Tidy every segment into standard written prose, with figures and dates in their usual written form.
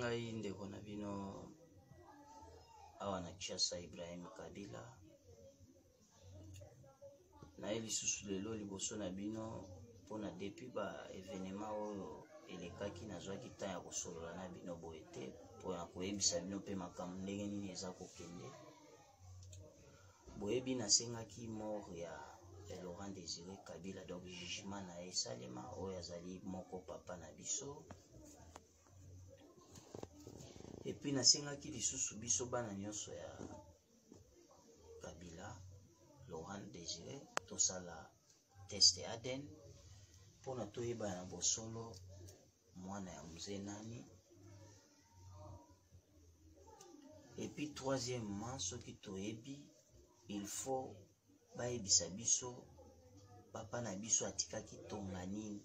ngai ndeko na bino awa na Kinshasa, Ibrahim Kabila. Naye lisusu lelo liboso na bino mpona depuis ba evenement oyo elekaki, nazwaki temps ya kosolola na bino boye te mpona koyebisa bino mpe makambo ndenge nini eza kokende. Boyebi nasengaki mort ya Laurent Désiré Kabila, donc jugement na ye esalema, oyo azali moko papa na biso. Et puis nasengaki lisusu biso bana nyonso ya Kabila Laurent Désiré tosala test ADN mpona toyeba na bosolo mwana ya mzee nani. Et puis troisièmement, soki toyebi, il faut bayebisa biso papa na biso atikaki tonga nini,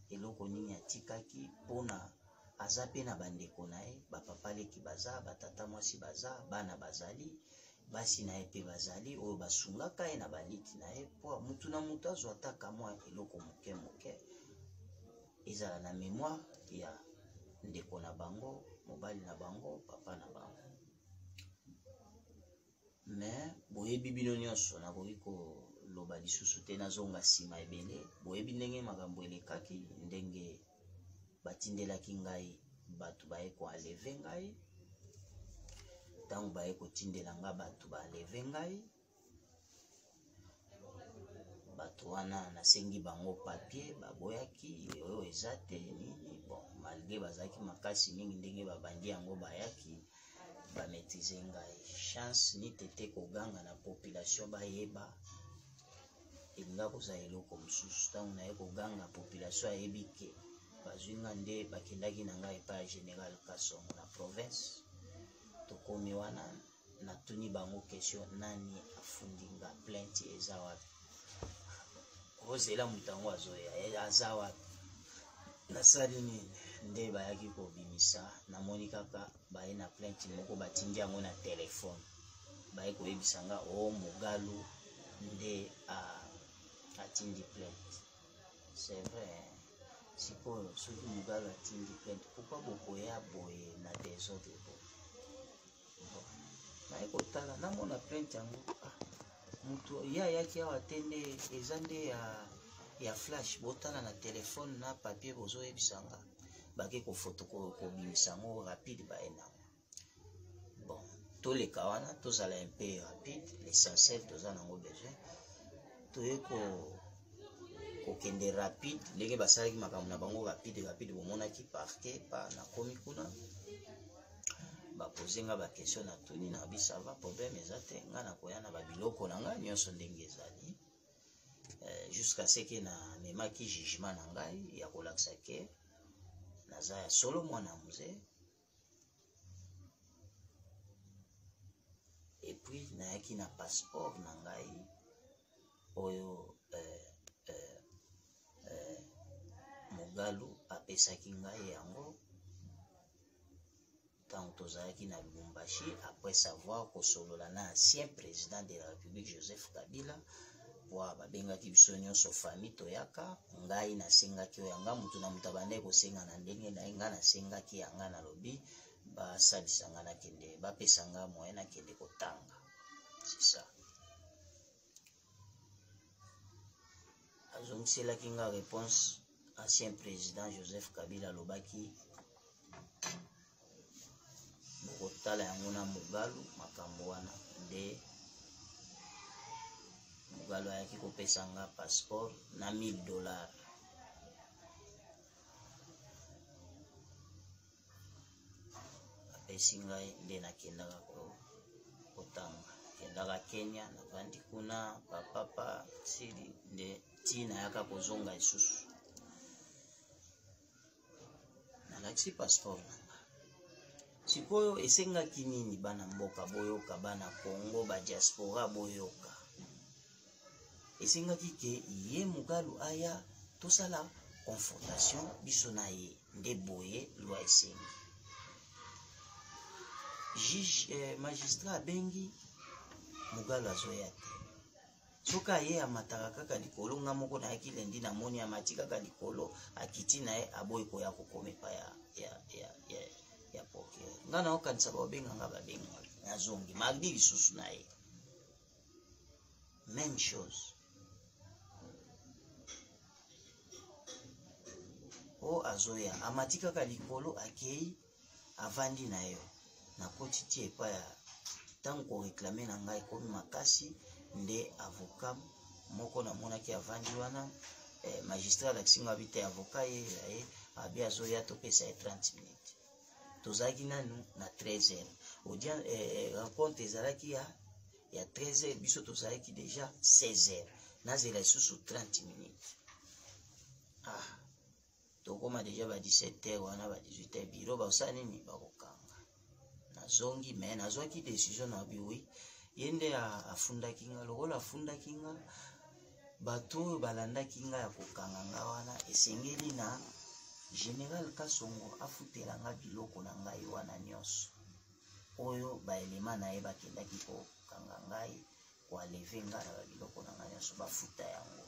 eloko nini atikaki, mpona aza pe na bandeko na ye, bapapa leki baza, batata mwasi baza, bana bazali, basi na ye pe bazali, oyo basungaka ye na baliki na ye, po mutu na mutu azwa ata kamwa eloko moke moke ezala na mémoire ya ndeko na bango, mobali na bango, papa na bango. Mais boyebi bino nyonso, nakoki koloba lisusu te, nazonga nsima ebele. Boyebi ndenge makambo elekaki, ndenge batindelaki ngai bato baye koenleve ngai. Ntango baye kotindela nga bato baenleve ngai, bato wana nasengi bango papier, baboyaki, oyo eza te nini. Bon, malgré bazalaki makasi mingi, ndenge babandi yango bayaki bamaîtrise ngai. Chance ni tete koganga na population bayeba, elinga kozala eloko mosusu. Ntango naye koganga, population ayebi ke bazwi nga, nde bakendaki na ngai epai ya Général Kasongo na province. Tokomi wana, natuni bango question: nani afundi nga? Plainte eza wapi? Ozela moto yango azoya, aza wapi? Nasali nini? Nde bayaki kobimisa, namoni kaka baye na plainte moko, batindi yango na telefone, baye koyebisa nga o Mogalu nde atindi plainte. C'est vrai. Sikoyo soki Mogalu atindi plainte, pourquoi bokoya boye na désordre boye? Bon, naye kotala, namona plainte yango, moto ye ayaki awa te, nde eza nde ya flash. Botala na telefone na papier bozoyebisa nga, bake kofoto kobimisa yango rapide, baye nango. Bon, toleka wana, tozala un peu rapide, l'essentiel toza nango besoin. Toye kokende rapide ndenge basalaki makambo na bango rapide rapide. Bomonaki parquet pa nakomi kuna, bapose nga baquestion, natuni na bi ça va, problème eza te, nga nakoya na babiloko na nga nyonso ndenge ezali, jusqu'à ce que namemaki jugement na ngai ya kolakisa ke naza ya solo mwana mzee. Et puis nayaki na passeport na ngai oyo Mogalu apesaki ngai yango ntango tozalaki na Lubumbashi, après savoir kosolola na ancien président de la République Joseph Kabila. Po babengaki biso nyonso famille toyaka, ngai nasengaki oyo yanga, motu na moto abandaki kosenga na ndenge na ye. Ngai nasengaki yanga, nalobi basalisa nga nakende, bapesa nga moyen nakende kotanga. C'est ça. Azongiselaki nga réponse, ancien président Joseph Kabila alobaki bokotala yango na Mogalu makambo wana. Nde Mogalu ayaki kopesa nga passeport na 1000 $. Apesi ngai, nde nakendaka kotanga, nakendaka Kenya, navandi kuna papapa sili, nde ntina yaka kozonga lisusu, nalakisi passeport na nga. Sikoyo esengaki nini? Bana mboka boyoka, bana Congo, badiaspora boyoka, esengaki ke ye Mogalu aya tosala confrontation biso na ye. Nde boye loi esengi. Juge, magistrat abengi Mogalu, azoya te. Soki aye, amataka kaka likolo. Nga moko nayaki lendi, namoni amati kaka likolo, akiti na ye, aboyi koya kokoma epai ya Ngai naokanisa baobenga nga, babenga nga, nazongi mardi lisusu na ye, même chose. O azoya, amati kaka likolo, akei, avandi na yo. Nakoti ti epai ya ntango koreklame na ngai ekomi makasi, nde avocat moko namonaki avandi wana. Magistrat alakisi ngai, abi te, avocat ye ye abi azoya, topesa ye 30 minutes. Tozalaki nanu na 13 heures audience, rencontre ezalaki ya 13 heures, biso tozalaki déjà 16 heures. Nazela lisusu 30 minutes, ah, tokóma déjà ba 17 heures wana, ba 18 heures, bureau bakosala nini? Bakokanga. Nazongi, mais nazwaki décision na bi oui, ye nde afundaki nga. Lokola afundaki nga, bato oyo balandaki nga ya kokanga nga wana, esengeli na général Kasongo afutela nga biloko na ngai wana nyonso oyo baelema na ye bakendaki kokanga ngai, koenlever ngai na babiloko na ngai nyonso, bafuta yango.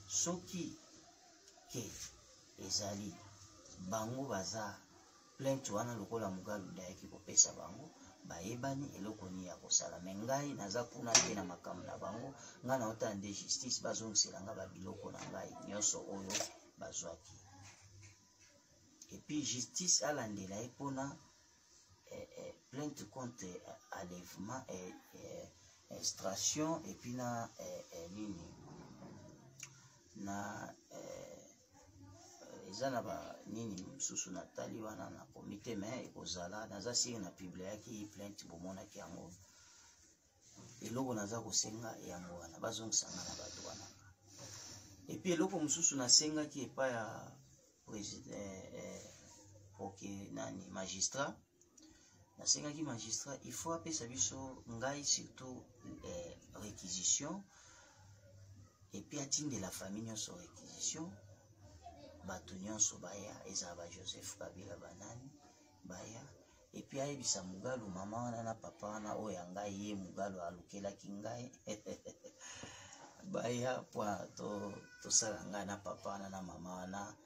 Soki ke ezali bango baza plainte wana, lokola Mugalu nde ayaki kopesa bango, bayebani eloko nini ya kosala. Mais ngai naza kuna te na makambo na bango. Ngai naotala nde justice, bazongisela nga babiloko na ngai nyonso oyo bazwaki. Et puis justice alandela ye mpona plainte contre enlèvement, extraction, et puis na nini na eza na banini mosusu natali wana na komite. Mais ekozala, naza sûr, na publiaki plainte, bomonaki yango. Eloko naza kosenga yango wana, bazongisanga na bato wana. Et puis eloko mosusu nasengaki epai ya président, nani, magistrat, nasengaki magistrat, il faut apesa biso, ngai surtout, réquisition, et puis atindela famille nyonso réquisition, bato nyonso baya, ezala ba Joseph Kabila, banani baya. Et puis ayebisa Mugalu, mama wana na papa wana oyo ya ngai, ye Mugalu alukelaki ngai, baya po tosala ngai na papa wana na mama wana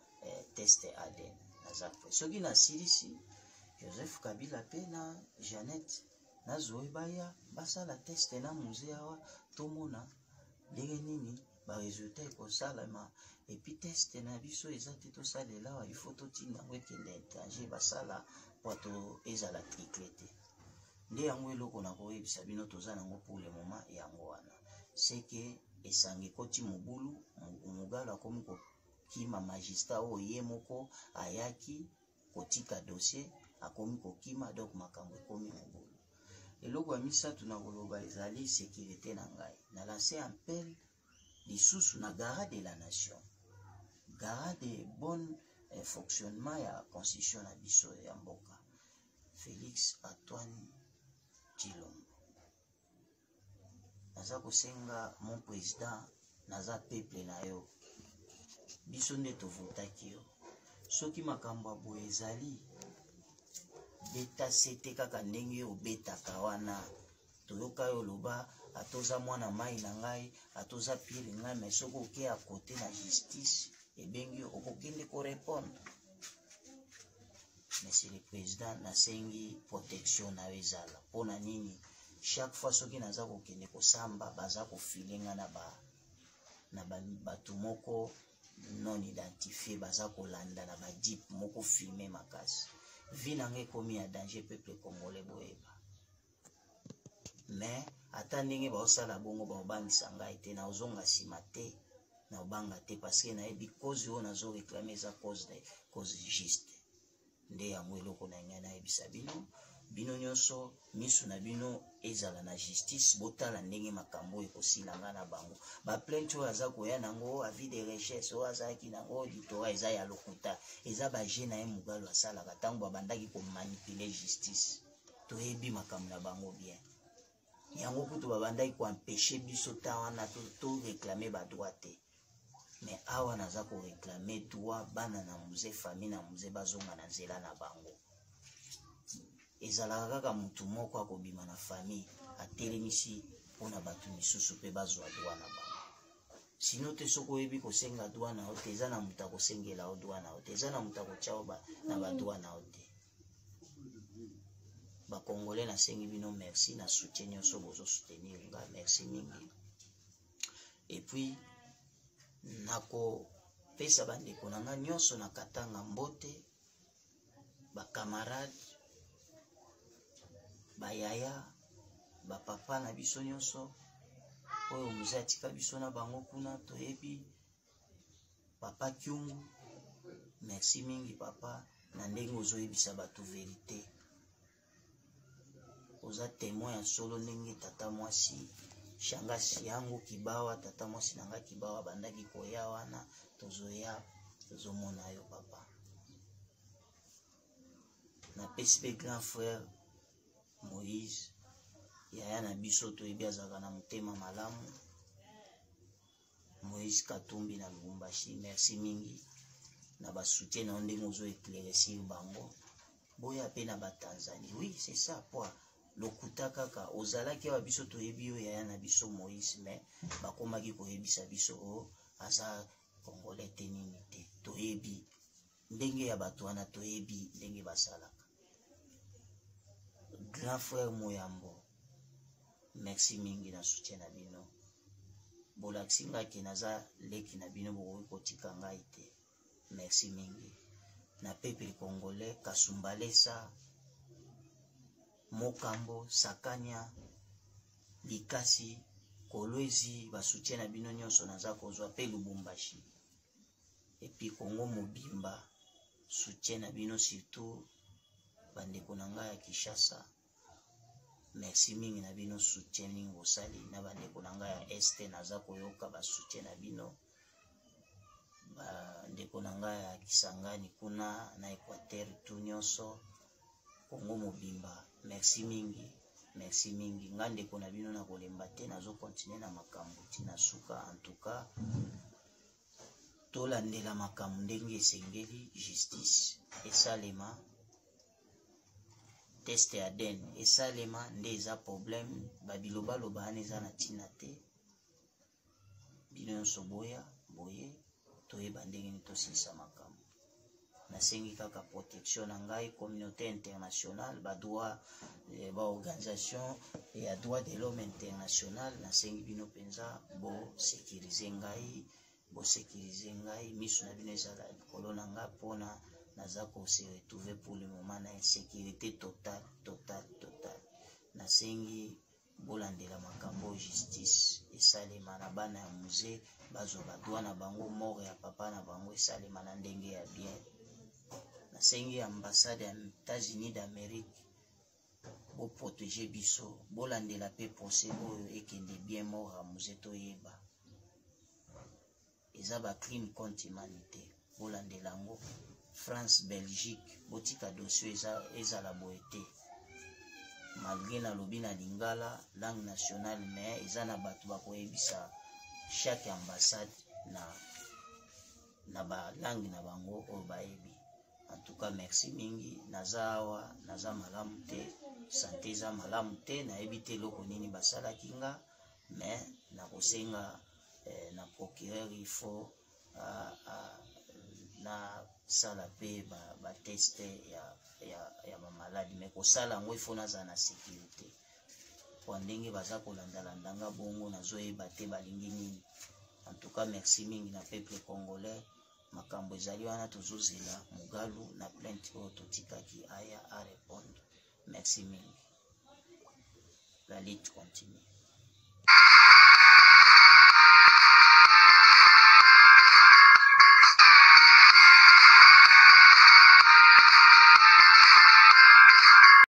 test ADN. Naza prêt. Soki nasilisi, Joseph Kabila mpe na Jeannette na Zoe baya basala test na Mzee awa, tomona ndenge nini baresultat ekosalema. Et puis test na biso eza te tosalela awa, il faut totinda yango ekende étranger, basala po to ezala triché te. Nde yango eloko na koyebisa bino toza nango pour le moment yango wana. Seke esanga ekoti mobulu, Mugalo akomi kokima magistrat oyo ye moko ayaki kotika dossier, akomi kokima. Donc makambo ekomi mobulu. Eloko ya misato na koloba ezali sécurité na ngai. Na lance appel lisusu na garant de la nation, garant de bon fonctionnement ya constitution na biso ya mboka, Félix Antoine Tshilombo. Naza kosenga, mon président, naza peuple na yo, biso nde tovotaki yo. Soki makambo ya boye ezali, beta sete kaka ndenge obetaka wana. Toyoka yo oloba, ata oza mwana mai na ngai, ata oza pire ngai, mais soki oke ya kote na justice ebengi yo, okokende korépondre. Monsieur le président, nasengi protection na yo ezala. Mpona nini? Chaque fois soki naza kokende kosamba, baza kofiler nga na bato moko non identifié, baza kolanda na bajeep moko fumé makasi. Vie na ngai ekomi ya danger, peuple congolais boyeba. Mais ata ndenge baosala bongo, baobangisa ngai te, naozonga nsima te, naobanga te, parce que nayebi cause oyo nazoréclamer eza cause juste. Nde yango eloko na ngai nayebisa bino, bino nyonso, misu na bino ezala na justice, botala ndenge makambo oyo ekosila ngai na bango. Baplainte oyo aza koya nango, avis de recherche oyo azalaki nango, auditorat, eza ya lokuta, eza baje na ye Mugalo asalaka ntango babandaki komanipuler justice. Toyebi makambo na bango bien. Yango kutu babandaki koempêcher biso ta wana toréclamer badroit te. Mais awa naza koréclamer droit, bana na Mzee, famille na Mzee bazonga na nzela na bango. Ezalaka kaka motu moko akobima na famille, atelemisi mpona bato misusu mpe bazwa droit na bango. Sinon te, soki oyebi kosenga droit na yo te, eza na moto akosengela yo droit na yo te, eza na moto akotya yo na badroit na yo te. Bacongolais, nasengi bino merci na soutien nyonso bozosoutenir nga, merci mingi. Et puis nakopesa bandeko na nga nyonso na Katanga mbote, bacamarade, bayaya, bapapa na biso nyonso oyo muze atika biso na bango kuna. Toyebi papa Kyungu, merci mingi papa na ndenge ozoyebisa bato verité, oza témoin ya solo. Ndenge tata mwasi shangasi yango Kibawa, tata mwasi na nga Kibawa bandaki koya wana, tozoya tozomona yo papa. Napesi mpe grand frère Moïse, yaya na biso, toyebi azalaka na motema malamu, Moïse Katumbi na Lubumbashi, merci mingi na basoutien na yo ndenge ozo éclaircir bango. Boya mpe na batanzanie, oui, c'est ça po lokuta kaka ozalaki awa, biso toyebi yo yaya na biso Moïse, mais bakomaki koyebisa biso o aza congolais te, nini te. Toyebi ndenge ya bato wana, toyebi ndenge basalaka. Grand frère Moyambo, merci mingi na soutien na bino. Bolakisi ngai ke naza leki na bino, bokoki kotika ngai te. Merci mingi na peuple congolais. Kasumbalesa, Mokambo, Sakania, Likasi, Kolwezi, basoutien na bino nyonso naza kozwa, mpe Lubumbashi et puis Congo mobimba, soutien na bino, surtout bandeko na ngai ya Kinshasa, merci mingi na bino, soutien mingi bosali na bandeko na ngai ya Este. Naza koyoka basoutien na bino, bandeko na ngai ya Kisangani kuna na Équateur, tu nyonso, Kongo mobimba, merci mingi, merci mingi. Nga ndeko na bino na kolemba te, nazokontinue na makambo ntina suka. En tout cas, tolandela makambo ndenge esengeli, justice esalema, test ya ADN esalema nde eza problème. Babilobaloba wana eza na ntina te. Bino nyonso boya boye, toyeba ndenge nini tosilisa makambo. Nasengi kaka protection na ngai, communauté internationale, badroit, baorganisation ya droit de l'homme international, nasengi bino mpenza bosécurize ngai, bosécurize ngai, miso na bino ezala likolo na ngai, mpona naza kose retrouver pour le moment na insécurité totale, totale, totale. Nasengi bolandela makambo, justice esalema na bana ya musée, bazwa badroit na bango, mort ya papa na bango esalema na ndenge ya bien. Nasengi ambassade ya États-Unis d'Amérique boprotege biso, bolandela mpe procès oyo ekende bien, mort ya musée toyeba eza bacrime contre humanité, bolandela yango. France, Belgique, botika dossier eza, ezala boye te. Malgré nalobi na lingala, langue nationale, mais eza na bato bakoyebisa chaque ambassade na balangue na bango oyo bayebi. En tout cas, merci mingi. Naza awa, naza malamu te, santé eza malamu te, nayebi te eloko nini basalaki nga, mais nakosenga na procureur, il faut nasala mpe batest ya bamaladi, mais kosala yango il faut nazala na sécurité, po ndenge baza kolandalanda nga bongo, nazoyeba te balingi nini. En tout cas, merci mingi na peuple congolais. Makambo ezali wana, tozozela Mugalu na plainte oyo totikaki aya arépondre. Merci mingi, la lutte continue.